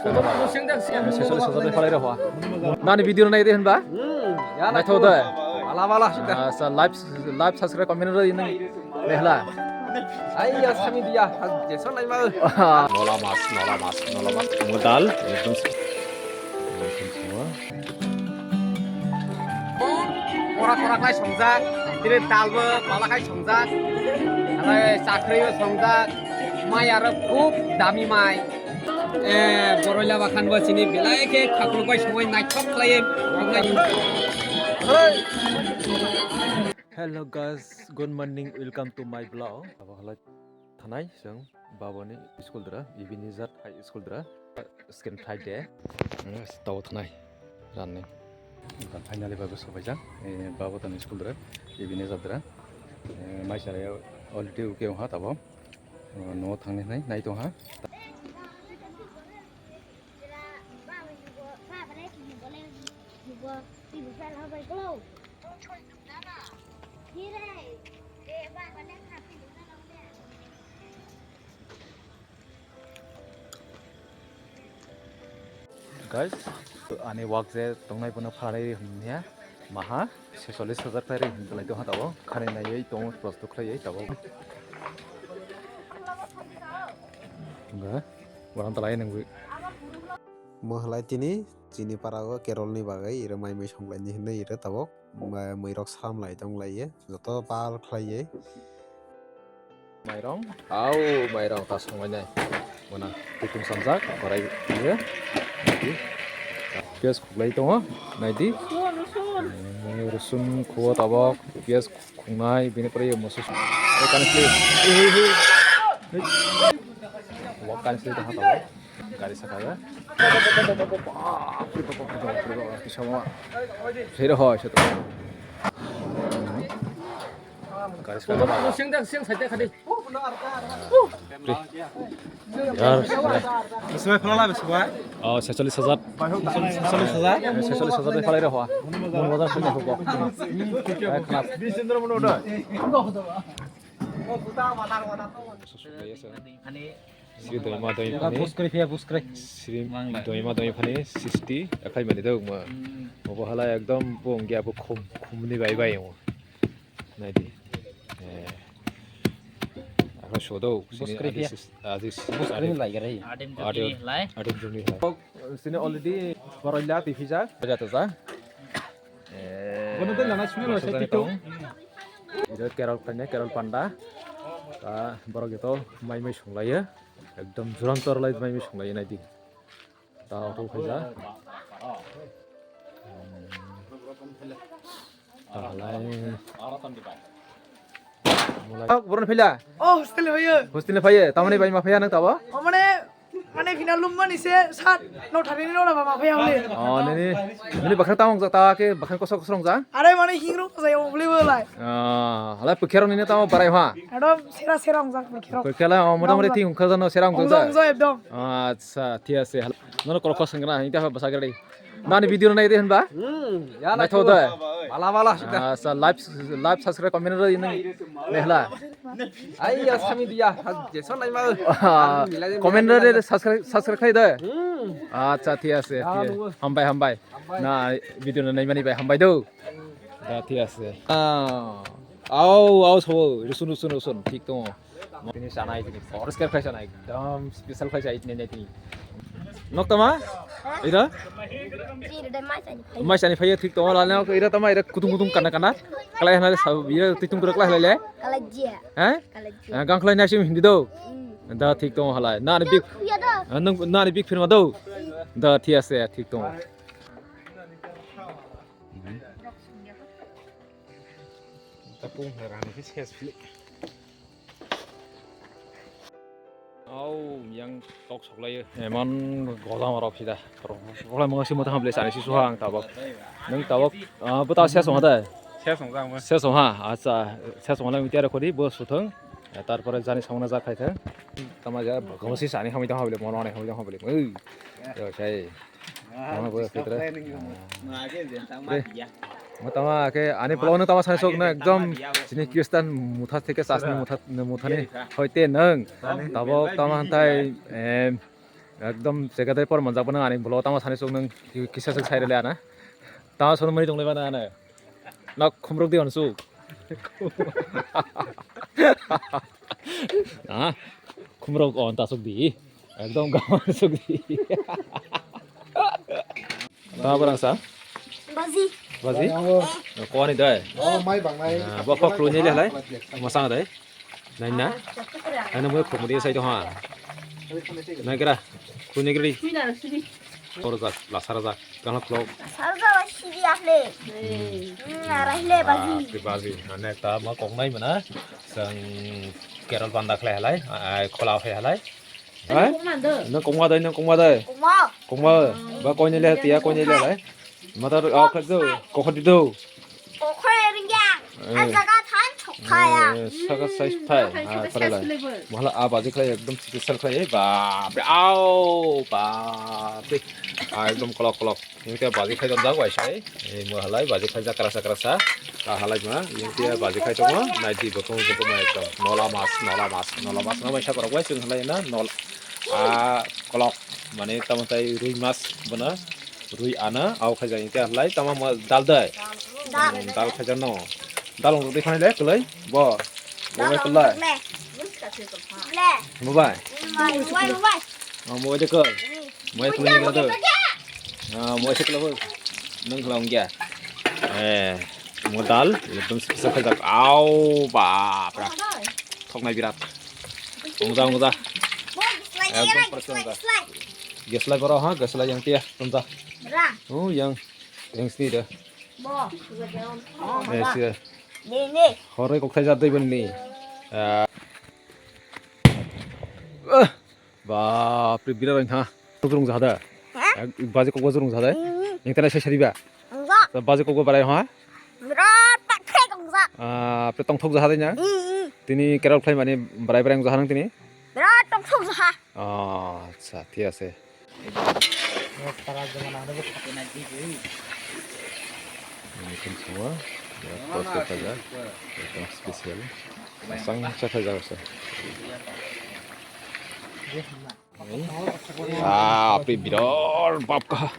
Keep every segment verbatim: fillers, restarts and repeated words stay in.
Seso le seso le phalai rw hwa. Nani video nai de hinba? Naithok de. Ala bala sida. Asa live live subscribe comment rw nang lehla. Ai ya sami dia. Jeson lai ma. Nola mas, nola mas, nola mas. Modal ekdom. Kora kora khlai songjak, tini dalbo pala khai songjak, omo chakribo songjak, mai aro khub dami mai. Eh, boroila bakhan bo chini belai khe khakluk bai songwi naithok khlaiwi. Hello guys, good morning, welcome to my vlog. Abo halai thanai chwng baboni school dra, Ebenezer High School dra. Skin tight de. Tawo thanai. Ranni. Finally baba sobaijak. Eh, baba tani school dra. Ebenezer dra. Eh, mai sara already uke ha tabo. Eh, no thangnai nai nai tong ha. Guys, ani wak je tongnai bono phalai hwnmya maha sesollis hajar khlai ri hwnlai tongha tabo khani naiwi tongo prosto khlaiwi tabo. Hwnba bono talai nangwi. Mwhlai tini chini para o Carol ni bagwi iro mai mui songlaini hwnwi iro tabok. Mwirok salam lai tong lai ye, joto pal khlai ye. Mairong, au mairong ta songlainai. Bona tutung samjak, korai ye. Piyaj khuklai tongo, naidi. Rusun khuo tabok, piyaj khungnai, bini pore moso. Wok kansli. Wok kansli tongha tabok. Gari saka ya. Sero hoi, sero. Gari saka. Yar. Biswai phalala biswai. Oh, sesollis hajar. Sesollis hajar. Sesollis hajar ni phalai rw hwa. Mon bazar sini hubo. Bisindro mono da. Sri Doima Doima Phani. Buskri phiya, buskri. Sri Doima Doima Phani sixty, akhai mani dog ma. Obo hala ekdom bo wngya bo khum, khumni bai bai mo. Naidi. Eh. Akhai sodo, sini buskri phiya. Adi sis-, adi sis-, buskri adi. Lai gare. Adim juni lai. Adim juni lai. Sini already boroila tiphijak. Jato ja. Eh, bono tei lana sini masuk lasa dari tito. Tong. Iro Carol kanya, Carol Panda. Ta borok ito mai mai sunglaiya. Ekdom juran torlai mai mai sunglaiya naidi. Ta auto khaja. Talai. Mulai. Ah, boron phila. Oh, hostel phaiya. Hostel phaiya. Tamani bai ma phaiya nang tabo? Oh, mane Mane phina lummani se sat no thani no ba ma phaya hole. Oh, nini, nini bakhan tamo jak ta ke bakhan kosok kosok jak. Are mane hingro ko jai obli bolai. Ah, hala pukhero nini tamo barai ha. Adam sera sera jak pukhero. Pukhela, oh, mota mota ting khajano sera jak. Ongjo ongjo ekdom. Acha, thik ase. Nono kol khosong na, ita basa gari. Nani video nai de hinba? Hmm, ya na. Naithok de. Bala bala sida. Acha, live live subscribe comment ro ini. Nehla. Ai ya sami dia, jeson lai ma. Comment ro de subscribe subscribe khai de. Hmm. Acha, thik ase. Hambai hambai. Na video nai mani bai hambai do. Da thik ase. Ah. Au au so, rusun rusun rusun. Thik to. Tini sanai tini poriskar khai sanai, ekdom special khai sai tini tini. Nok tama? Ira? Ira de mai sani phai. Mai sani phai thik tong la nok ira tama ira kutung kutung kana kana. Kalai hana le sab ira titung kura kalai le. Kalai jia. Ha? Kalai jia. Gang kalai nasim hindi do. Hmm. Da thik tong halai. Na ni big. Ya da. Nang na ni big firma do. Hmm. Da thik ase thik tong. Tapung herani ke ses phili. Au yang tok soklai emon godam rok sida. Soklai mangsi mota hamble sani si suha ang tabok. Nang tabok bota ses mota. Ses mota. Ses ha. Acha ses mota mitiara khodi bo suthang. Tarpore jani samona ja khai thang. Tama ja gomsi sani hamai tang hamble mono hamai tang hamble. Ui. Yo sai. Tama bo kitra. Mo tama ke ani vlog no tama sai sok na ekdom sini Kristan mutha theke sasni mutha muthani hoite nang tabok tama hantai em Ekdom jaga dai por manjak bana ani vlog tamo sani suk nang kisa suk sai rele ana. Tamo sono mani tong le bana ana. Nok khumrok di on suk. Ah, khumrok on ta suk di. Ekdom gaman suk di. Tamo barang sa? Baji. Baji? Koni dai? Oh, mai bang mai. Ah, bo khok lu ni le lai. Masang dai. Nai na? Nai na mo khok mu di sai to ha. Nai kra. Khuk ni kri. Kor jak, lasar jak. Kang khok. Sarga wa sidi ahle. Hmm, arah le baji. Ah, baji. Ane ta ma kok nai mana. Sang Kerala banda khlai halai. Ai khola khlai halai. Hai? Nang kongma dai, nang kongma dai. Kongma. Kongma. Ba koine le tiya, koine le lai. Mata, ah, khlak do, kokhor di do. Kokhor ringya. Eh. Ah, jaga than chok thaya. Eh, saka sai thai. Ah, pare lai. Mahala a baji khlai ekdom special khlai. Ba, ba, au, ba, be. Ah, ekdom kolok kolok. Yang tia baji khai jam jak waisai. Eh, mo halai baji khai jak krasa krasa. Ta halai ma, yang tia baji khai tongma, nai di bokong bokong ma ekdom. Nola mas, nola mas, nola mas. Namai sa korok wai sung halai na, nol, ah, kolok. Mane tamo tai rui mas bana, rui ana, au khai jang tia halai, tamo ma dal dai. Dal. Hmm, dal khai jang no. Dal ong di khanai le, kulai, bo. Bo bai kulai. Le. Bo bai. Bai, bai, bai. Oh, mo bai de ko. Mo bai kulai ni ko. Ah, mo bai kulai ko. Nang kulai ong kya? Eh, mo dal, ekdom special khai jak. Au, bap, ra. Thoknai birat. Ongja, ongja. Ekdom fresh ongja. Gas lai boro ha, gas lai yang tia, ongja. Oh, yang, yang sini dah. Eh, sini. Hore kok thai jat doi bani. Ah. Ah, bap re, birat oi ha. Jurung jahada. Ha? Baji kok jurung jahada. Hmm. Yang tena sai sariba. Enggak. Baji kok barai ha? Birat pakai kongjak. Ah, pe tongthok jahada nya. Hmm, hmm. Tini kerok khlai mani barai barai jahanang tini. Birat tongthok jaha. Ah, acha, thik ase. Ini kan semua. Ya, kos kos saja. Yang special. Pasang saya saja, Ustaz. Ah, api bidor bab ka.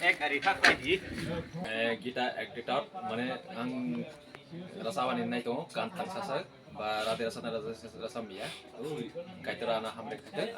Ek ari thak pai di. Eh, gita ek ditor, mane ang rasa wani nai tongo, kan tang sasa, ba rade rasa na rasa, rasa miya. Ui, kaitor ana hamrek kaitor.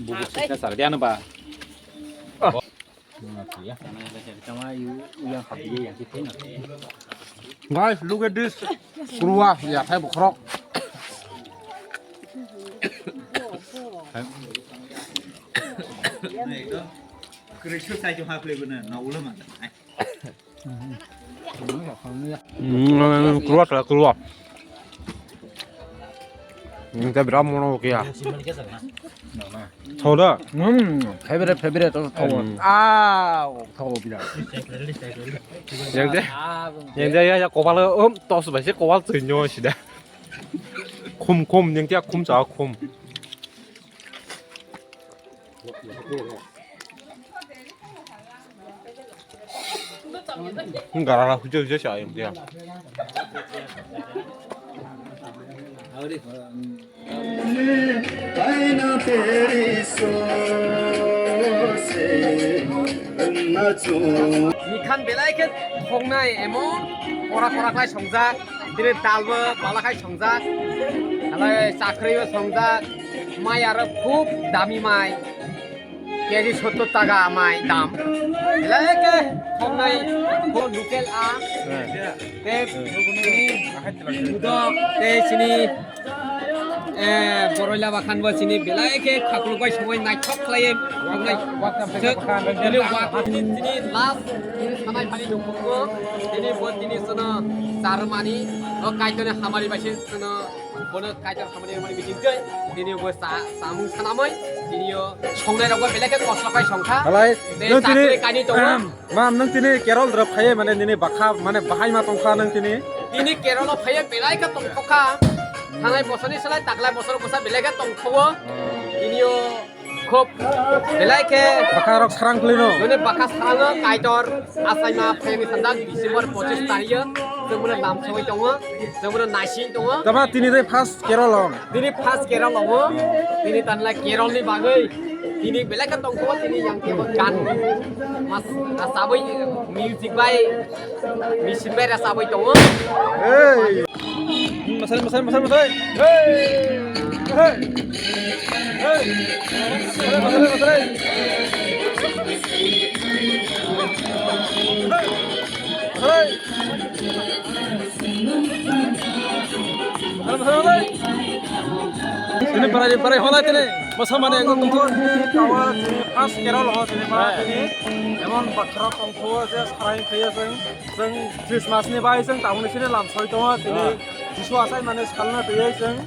Bubu sikna sar dia na ba. Guys, look at this. Krua, ya, thai bukrok. Kerisut sai tu hak le guna, na ulo mata. Mm, keluar lah, keluar. Ini kita berapa mau kia? Thau da. Hmm, favorite, favorite, thau. Hmm. Ah, thau bilang. Yang dia, yang dia ya, ya kopal, um, tos baisi kopal tunyo sida. Khum, khum, yang dia khum sa khum. Gara la hujo hujo sa yang dia. Mikhan belai khe thoknai emon pora pora khlai songjak, dire dalbo bala khai songjak, alai chakribo songjak, mai aro khub dami mai. Keji sottor taka mai dam. Belai khe thoknai bo local a. Te chini mudok, te chini, eh, boroila bakhan bo chini belai khe khakluk bai songwi naithok khlaiwi thoknai. Chini last sanai phani nukhugo. Tini bo tini sono charmani, o kaitorni hamari bai se sono Bono Kaitor hamani hamani bising tei tini bo sa samung sanamai tini yo songnai rok belai khe kosto kai songkha. Halai, tei nung tini, chakri kani tongo. Mam, nung tini Kerala rok phaiye mane nini bakha mane bahai ma tongkha nung tini. Tini Kerala phaiye belai khe tongthokha. Thangnai bosor ni salai taklai bosor bwsa belai khe tongthogo. Tini yo Khub belai khe bakha rok sarang khwlwino. Nini bakha sarango Kaitor achaima phaini sanjak December pochis tarikh o chwngmano lam sogwi tongo, chwngmano naising tongo. Tama tini dai first Kerala. Tini first Kerala o, tini tanla Kerala ni bagwi tini belai khe tongkho tini yang kebo gan mas rwchabwi music bai, machine bai rwchabwi tongo. Hey! Masai, masai, masai, masai. Hey! Hey! Hey! Masai, masai, masai. Hey! Masai. Masai, masai, masai. Tini barai, barai hola tini. Masa mane ekdom tongthok. Tini kawa tini first Kerala ho tini ma tini. Emon bakhra tongthok je sarai thaya seng. Chwng Christmas ni bai chwng tabukni sini lam soi tongo, tini Jisu achai mani salna twiwi chwng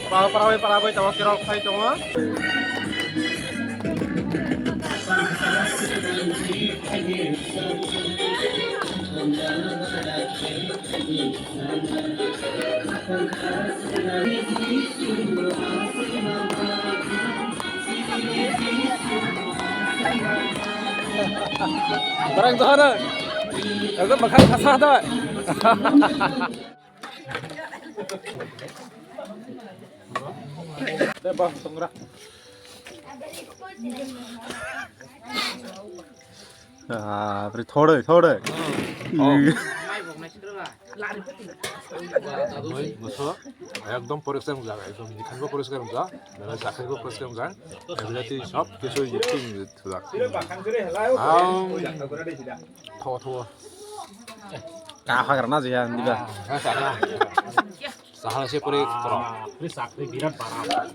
para para bai para bai tabuk Kerala khai tongo. Barang tuh ada. Aku makan kasar tuh. Deh, bah, tunggu. Ah, beri thode, thode. Oh. Bwswk ekdom poriskar wngjak, ekdom nikhai bo poriskar wngjak, belai chakri bo poriskar wngjak, belai twi sob kisu yipting thujak. Ang tho tho. Ka hagra na jaya, diba? Ah, ka hagra. Sahala se pori tro. Chakri birat bara.